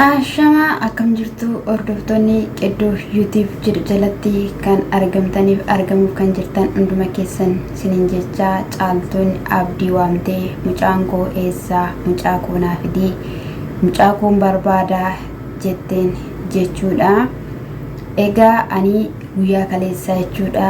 Ashamaa akkam jirtu hordoftoonni Qeddoo YouTube jedhu jalatti kan argamtaniif argamuuf kan jirtan hunduma keessan sinin jechaa caaltuun abdii waamtee mucaan koo eessaa mucaa koo naa fidii mucaa koon barbaadaa jetteen jechuudha. Egaa ani Guyyaa kaleessaa jechuudha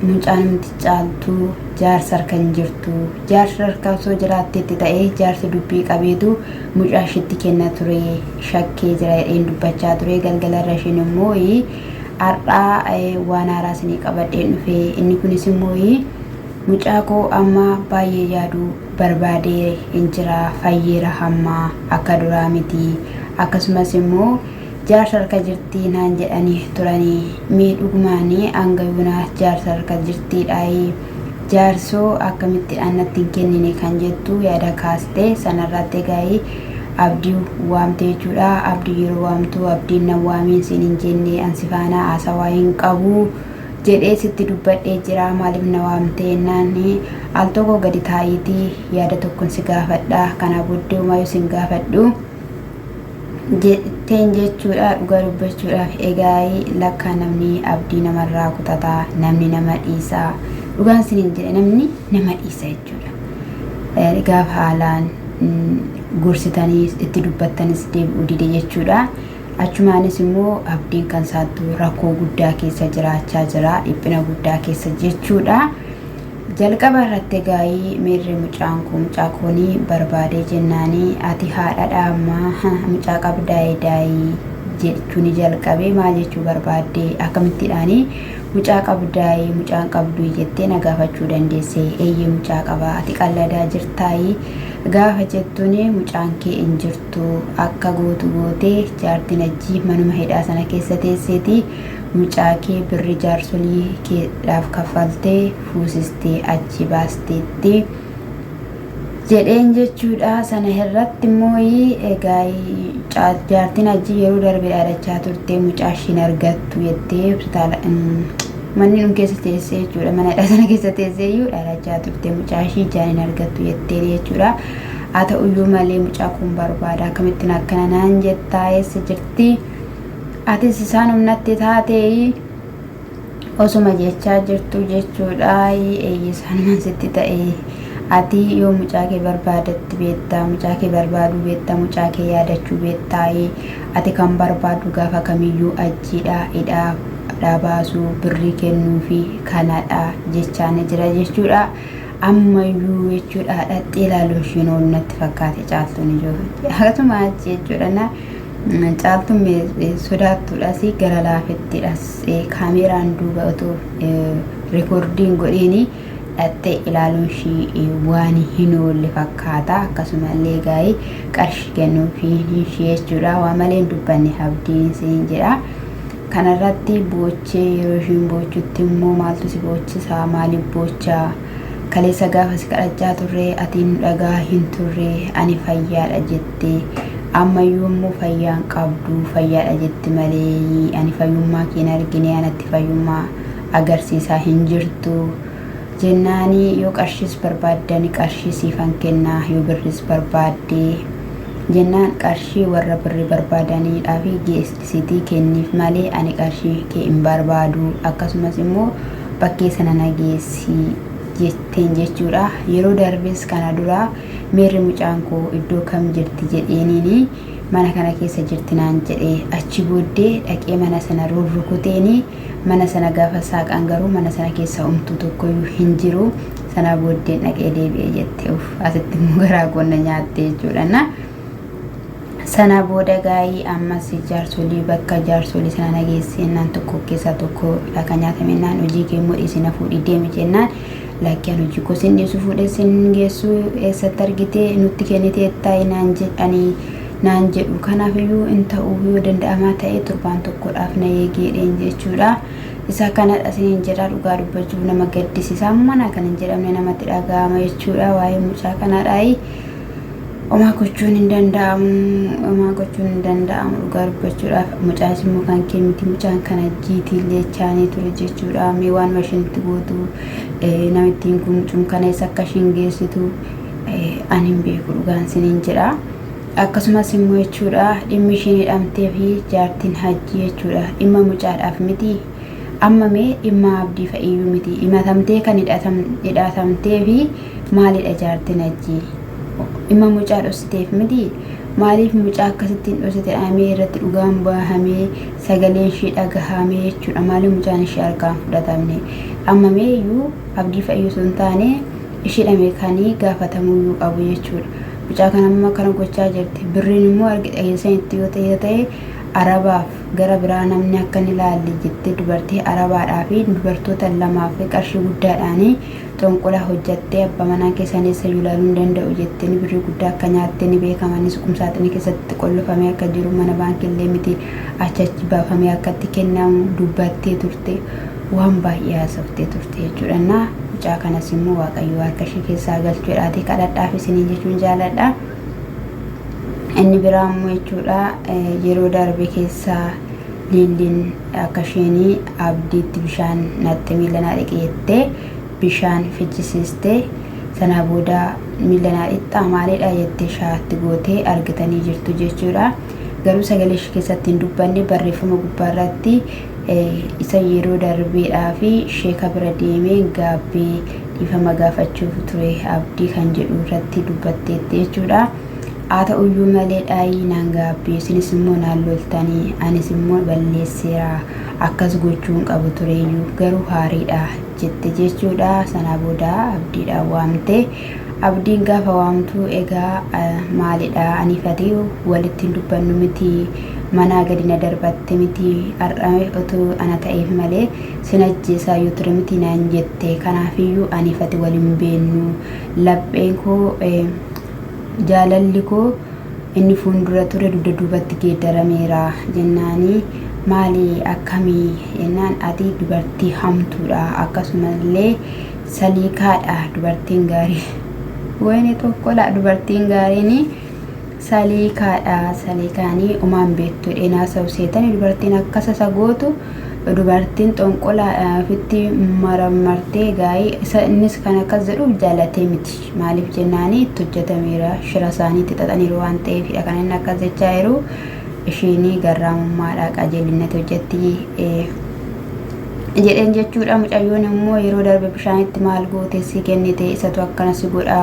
mucaanumti caaltuu jaarsa harka hin jirtu. Jaarsa harka osoo jiraatteetti ta'ee jaarsi dubbii qabeetu mucaa ishiitti kenna ture shakkee jira jedheen dubbachaa ture galgala irra isheen immoo har'aa waan haaraa isinii qabadheen dhufe inni kunis immoo mucaa koo amma baay'ee yaaduu barbaadee hin jira fayyeera hamma akka duraa miti akkasumas immoo Jaarsa harka jirtii naan jedhani turani mee dhugumaani hanga yoonaa jaarsa harka jirtiidhaayi jaarsoo akkamittidhaan natti hin kennine kan jettu yaada kaaste sanarratti egaa abdii waamte jechuudha abdii yeroo waamtu abdiin na waamiin siin hin jenne an si faana haasawaa hin qabu jedhee sitti dubbadhee jira maaliif na waamte jennaan al tokko gadi taa'iitii yaada tokkon si gaafadha kanaa booddee homaayyuu sin gaafadhu jetteen jechuudha dhugaa dubbachuudhaaf egaa lakkaa namni abdii namarraa kutataa namni nama dhiisaa dhugaan sinin jedhe namni nama dhiisa jechuudha gaafa haalaan gorsitanii itti dubbattanis deebi'uu dide jechuudha achumaanis immoo abdiin kan saattu rakkoo guddaa keessa jiraachaa jira dhiphina guddaa keessa jechuudha. Jalqaba irratti egaayii miirri mucaan koo mucaa kooni barbaadee jennaani ati haadhadha amma mucaa qabdaayi daayii jechuuni jalqabe maal jechuu barbaadde akkamittiidhaani mucaa qabdaayi mucaan qabduu jettee na gaafachuu dandeesse eeyyee mucaa qaba ati qalladaa jirtaayi gaafa jettuuni mucaan kee hin jirtu akka gootu gootee jaartiin ajji manuma hidhaa sana keessa teesseeti Mucaa kee birri jaarsolii keedhaaf kaffaltee fuusistee achi baasteetti jedheen jechuudha. Sana irratti immoo egaa jaartiin hajji yeroo darbe dhaadachaa turte mucaa ishiin argattu jettee hospitaala manni dhun keessa teessee jechuudha. Mana hidhaa sana keessa teessee iyyuu dhaadachaa turte mucaa ishii ijaan hin argattu jetteen jechuudha. Haa ta'uyyuu malee mucaa kun barbaada akkamittiin akkana naan jettaa eessa jirti? Atis isaan humnatti taateeyi osuma jechaa jirtu jechuudha eeyyi isaanuman sitti ta'e ati yoo mucaa kee barbaadatti beekta mucaa kee barbaaduu beekta mucaa kee yaadachuu beekta ati kan barbaaddu gaafa kamiyyuu ajjiidha hidhaa baasuu birrii kennuu fi kanadha jechaani jira jechuudha ammayyuu jechuudha dhaqxee ilaaluun ishiin oolu natti fakkaate caaltuun ijoo akkasuma achi jechuudha na Caaltuun sodaattuudhas gara laafettiidhas kaameeraan duuba otoo rikoordiin godhiin dhaxxee ilaaluun ishii waan hin oolle fakkaata akkasumallee gaa'ii qarshii kennuufi ishii jechuudha waa malee hin dubbanne abdiin siin jedha. Kanarratti boochee yeroo ishiin boochutti immoo maaltu si boochisaa maaliif boochaa kaleessa gaafa si kadhachaa turre ati nu dhagaa hin turre ani fayyaadha jette ammayyuu immoo fayyaan qabdu fayyaadha jetti malee ani fayyummaa kee hin argine anatti fayyummaa agarsiisaa hin jirtu jennaani yoo qarshiis barbaaddani qarshii siifan kennaa yoo birris barbaadde jennaan qarshii warra birri barbaadaniidhaafi geessitii kenniif malee ani qarshii kee hin barbaadu akkasumas immoo bakkee sana na geessi jetteen jechuudha. Yeroo darbes kana dura meerri mucaan koo iddoo kam jirti jedheeniini mana kana keessa jirti naan jedhe achi booddee dhaqee mana sana rurrukuteeni mana sana gaafa saaqan garuu mana sana keessa homtuu tokkoyyuu hin jiru sana booddeen dhaqee deebi'e jette uff asitti immoo garaa koo na nyaatte jechuudha na Sana booda gaa'ii ammas jaarsolii bakka jaarsolii sana na geesse jennaan tokko keessaa tokko kan nyaatame jennaan hojii kee immoo dhiisi na fuudhii deemi jennaan lakki ani hojii koo sin dhiisu fuudhee sin geessu eessatti argite nutti kenniteetta naan jedhanii naan jedhu kanaaf iyyuu hin ta'u yoo danda'amaa ta'e torbaan tokkodhaaf na eegeedheen jechuudha. Isa kanadha siniin jedha dhugaa dubbachuuf nama gaddisiisa mana kan hin jedhamne namatti dhaga'ama jechuudha waa'ee mucaa kanaadhaayi. Homaa gochuun hin danda'amu. Homaa gochuun hin danda'amu dhugaa dubbachuudhaaf mucaanis immoo kan kee miti mucaan kana jiitiin leechaanii ture jechuudha. Mee waanuma isheen itti gootu namittiin kun mucum kana eessa akka isheen geessitu ani hin beeku dhugaan siniin jedha. Akkasumas immoo jechuudha dhimmi isheen hidhamtee fi jaartiin hajjii jechuudha dhimma mucaadhaaf miti amma mee dhimma abdii fa'iyyuu miti himatamtee kan hidhatamtee fi maalidha jaartiin hajjii dhimma mucaa dhossiteef miti maaliif mucaa akkasittiin dhossite dhahamee irratti dhugaan bahamee sagaleen ishee dhagahamee jechuudha maaliif mucaan ishee harkaan fudhatamne amma mee iyyuu abdii fa'iyyuu osoo hin taane isheedhame kanii gaafatamuyyuu qabu jechuudha. Mucaa kana amma akkana gochaa jirti. Birriin immoo argi dhageessanitti yoo ta'e ta'e Arabaaf gara biraa namni akka hin ilaalle jettee dubartii Arabaadhaa fi dubartoota lamaaf qarshii guddaadhaanii xonqola hojjattee abbaa manaa keessan eessayyuu ilaaluu hin danda'u jettee birrii guddaa akka nyaattee ni beekama. Innis qumsaaxinii keessatti qollofamee akka jiru mana baankiillee miti achi achi baafamee akka itti kennamu dubbattee turte. Waan baay'ee haasoftee turte jechuudha. Innaa mucaa kanas immoo Waaqayyo harka ishee keessaa galchu jedhaatii kadhadhaaf isiniin jechuun jaaladha. Inni biraa immoo jechuudha yeroo darbe keessaa Liilliin akka isheen abdiitti bishaan naqxe miila naa dhiqi jettee bishaan fichisiiste sanaa booda miila naa dhixxaa maalidha jettee shaatti gootee argitanii jirtu jechuudha. Garuu sagalee ishee keessatti hin dubbanne barreeffama gubbaarratti isa yeroo darbeedhaa fi sheeka bira deemee gaabbee dhiifama gaafachuuf ture abdii kan jedhu irratti dubbatteetti jechuudha. Haa ta'uyyuu malee dhaayii naan gaabbee isinis immoo naan loltanii anis immoo balleesseera akkas gochuu hin qabu tureeyyuu garuu haariidha jette jechuudha. Sanaa booda abdiidhaan waamte. Abdiin gaafa waamtu egaa maalidha aniif ati walitti hin dubbannu miti manaa gadi na darbatte miti har'a utuu ana ta'eef malee sin ajjeesaa yoo ture miti naan jette kanaafiyyuu aniif ati wal hin beennu lapheen koo jaalalli koo inni fuuldura ture dugda duubatti geeddarameera jennaani maali akkamii jennaan ati dubartii hamtuudha akkasumallee saliikaadha dubartiin gaarii wayne tokkodha dubartiin gaariin saliikaadha saliikaanii umaan beektu dhenaa sa'u seetani dubartiin akkas isa gootu dubartiin xonqolaadha ofitti marammartee gaa'ii isa innis kan akkas jedhuuf jaalatee miti maaliif jennaanii itti hojjetameera shira isaanii itti xaxaniiru waan ta'eefidha kan inni akkas jechaa jiru ishiin garraamummaadha qajeelinnatti hojjetti jedheen jechuudha. Mucayyoon immoo yeroo darbe bishaanitti maal goote si kennite isatu akkana si godha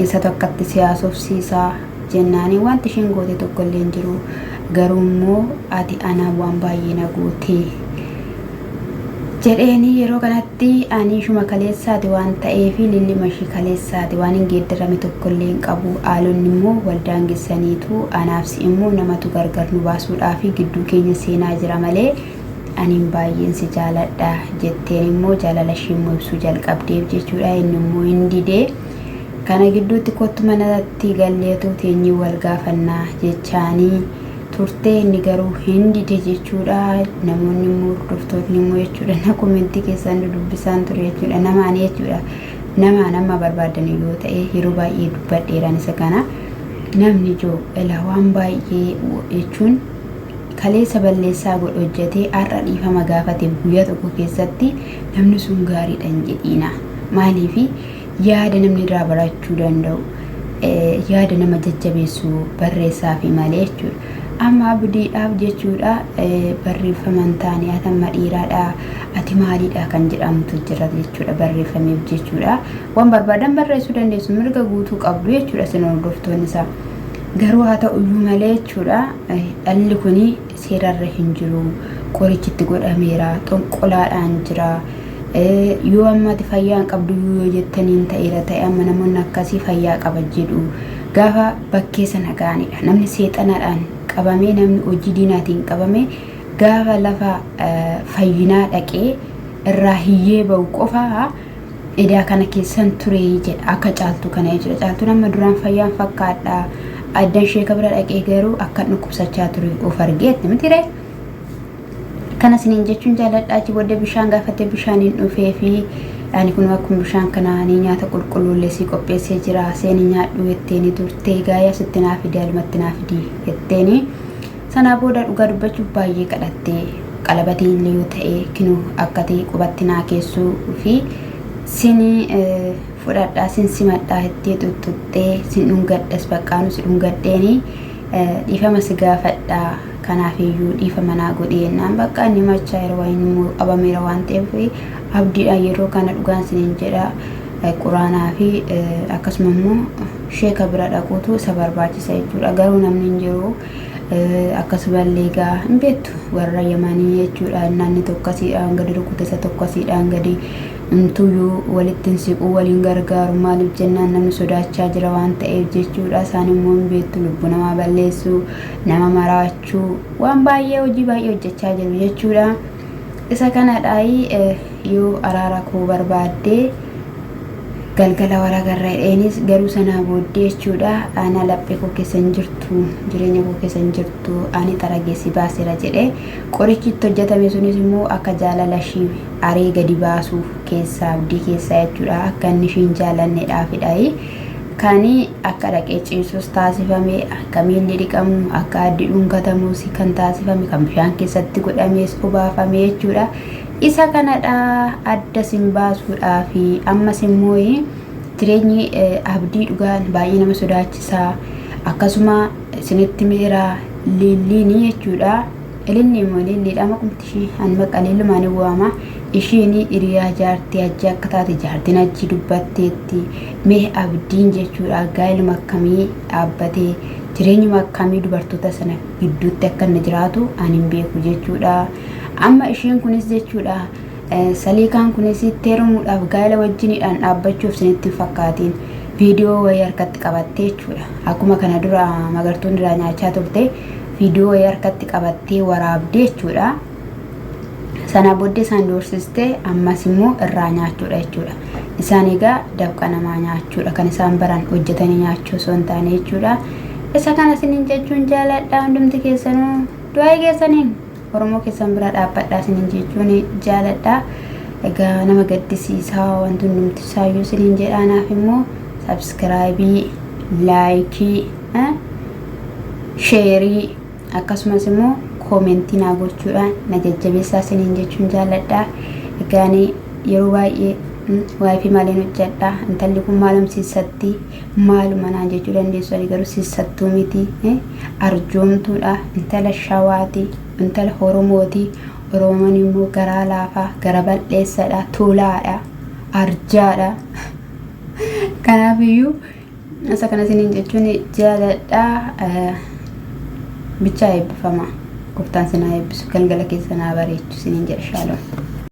isatu akkatti si haasofsiisa jennaanii wanti isheen goote tokko illee hin jiru. Garuu immoo ati anaan waan baay'ee na goote jedheeni yeroo kanatti ani ishuma kaleessaati waan ta'eef lillima ishii kaleessaati waan hin geeddarame tokko illee hin qabu. Haalonni immoo wal daangessaniitu anaaf si immoo namatu gargar nu baasuudhaaf gidduu keenya seenaa jira malee Anin baay'een si jaaladha jetteen immoo jaalala ishii immoo ibsuu jalqabdeef jechuudha. Inni immoo hin didee. Kana gidduutti kottu manatti galleetu teenyee wal gaafannaa jechaanii turte inni garuu hin dide jechuudha. Namoonni immoo hordoftoonni immoo jechuudha na komentii keessaan dudubbisaan ture jechuudha. Namaan jechuudha. Namaan amma barbaadan yoo ta'e yeroo baay'ee dubbadheeraan isa kana. Namni joo ela waan baay'ee jechuun kaleessa balleessaa godhe hojjetee har'a dhiifama gaafateef guyyaa tokko keessatti namni sun gaariidha hin jedhiina. Maaliif yaada namni irraa barachuu danda'u yaada nama jajjabeessu barreessaafi malee jechuudha. Amma abdiidhaaf jechuudha barreeffama hin taane ati amma dhiiraadha ati maaliidha kan jedhamutu jira jechuudha barreeffameef jechuudha. Waan barbaadan barreessuu dandeessu mirga guutuu qabdu jechuudha isin hordoftoonni isaa. Garuu haa ta'uyyuu malee jechuudha dhalli kun seerarra hin jiru qorichi itti godhameera xonqolaadhaan jira yoo amma ati fayyaa hin qabdu yoo jettaniin ta'eera ta'e amma namoonni akkasii fayyaa qaba jedhu gaafa bakkee sana ga'anidha namni seexanaadhaan qabamee namni hojii diinaatiin qabame gaafa lafa fayyinaa dhaqee irraa hiyyee ba'u qofaa Edaa kana keessan ture jedha akka caaltuu kana jechuudha. Caaltuun amma duraan fayyaan fakkaadha. Addan sheeka bira dhaqee garuu akkan dhukkubsachaa ture of argeetti miti ree. Kana isiniin jechuun jaalladha achi booddee bishaan gaafattee bishaan hin dhufee fi ani kun akkuma bishaan kanaanii nyaata qulqulluullee sii qopheessee jira seeni nyaadhu jetteeni turte gaaya sitti naa fidi alumatti naa fidi jetteeni. Sanaa booda dhugaa dubbachuuf baay'ee kadhattee qalabatii illee yoo ta'e kinoo akkati qubatti naa keessuu fi sini fudhadhaa sin simadhaa itti tuttuttee sin dhungadhas baqqaanu si dhungadheeni dhiifama si gaafadhaa kanaafiyyuu dhiifama naa godhi jennaan bakka inni machaa yeroo waan immoo qabameera waan ta'eef abdiidhaan yeroo kana dhugaan sinin jedha quraanaa fi akkasuma immoo sheeka bira dhaquutu isa barbaachisa jechuudha garuu namni hin jiru akkasumallee egaa hin beektu warra yamanii jechuudha namni tokko asiidhaan gadi rukute isa tokko asiidhaan gadi Umtuyyuu walitti hin siqu waliin gargaaru maaliif jennaan namni sodaachaa jira waan ta'eef jechuudha isaan immoo hin beektu lubbuu namaa balleessuu nama maraachuu waan baay'ee hojii baay'ee hojjechaa jiru jechuudha isa kanadhaayi yoo araara koo barbaaddee galgala wal agarra jedheenis garuu sanaa booddee jechuudha ana laphee koo keessa hin jirtu jireenya koo keessa hin jirtu ani xaragee si baasera jedhe qorichi itti hojjetame sunis immoo akka jaalala ishii aree gadi baasuuf keessaa abdii keessaa jechuudha akka inni ishii hin jaallanneedhaafidha kan akka dhaqee ciisus taasifame akka miilli dhiqamu akka addi dhungatamus kan taasifame kan bishaan keessatti godhamees obaafame jechuudha isa kanadha adda sin baasuudhaafi ammas immoo jireenyi abdii dhugaan baay'ee nama sodaachisaa akkasuma isinitti miira liilliini jechuudha Ililli immoo ililliidha maqumti ishii an maqa ilillumaan hin waama ishiin hiriyaa jaartii hajjii akka taate jaartiin hajjii dubbatteetti mee abdiin jechuudha gaa'iluma akkamii dhaabbatee jireenyuma akkamii dubartoota sana gidduutti akka inni jiraatu an hin beeku jechuudha amma ishiin kunis jechuudha saliikaan kunis itti heerumuudhaaf gaa'ila wajjiniidhaan dhaabbachuuf isinitti hin fakkaatiin viidiyoo wayii harkatti qabattee jechuudha akkuma kana dura magartuun irraa nyaachaa turte viidiyoo wayii harkatti qabattee waraabdee jechuudha. Sanaa booddee isaan doorsistee ammas immoo irraa nyaachuudha jechuudha. Isaan egaa dafqa namaa nyaachuudha kan isaan baran hojjetanii nyaachuu osoo hin taane jechuudha. Isa kana isiniin jechuun jaaladha hundumti keessanuu du'aa keessaniin Oromoo keessan bira dhaabbadhaa isiniin jechuun jaaladha. Egaa nama gaddisiisaa wanti hundumti isaayyuu isiniin jedha anaaf immoo sabskiraayibii, laayikii, sheerii akkasumas immoo koomentii naa gochuudhaan na jajjabeessaa isiniin jechuun jaalladha. Egaan yeroo baay'ee waayifii maaliin hojjedha intalli kun maalum siissatti maaluma naan jechuu dandeessu ani garuu siissattuu miti arjoomtuudha intala shawaati intala oromooti oromoon immoo garaa laafaa gara bal'eessadha tolaadha arjaadha kanaafiyyuu Isa kana isiniin jechuun jaaladha. Bichaa eebbifama. Gooftaan sinaa eebbisu galgala keessa naa bareechu isiniin jedha shaaloom.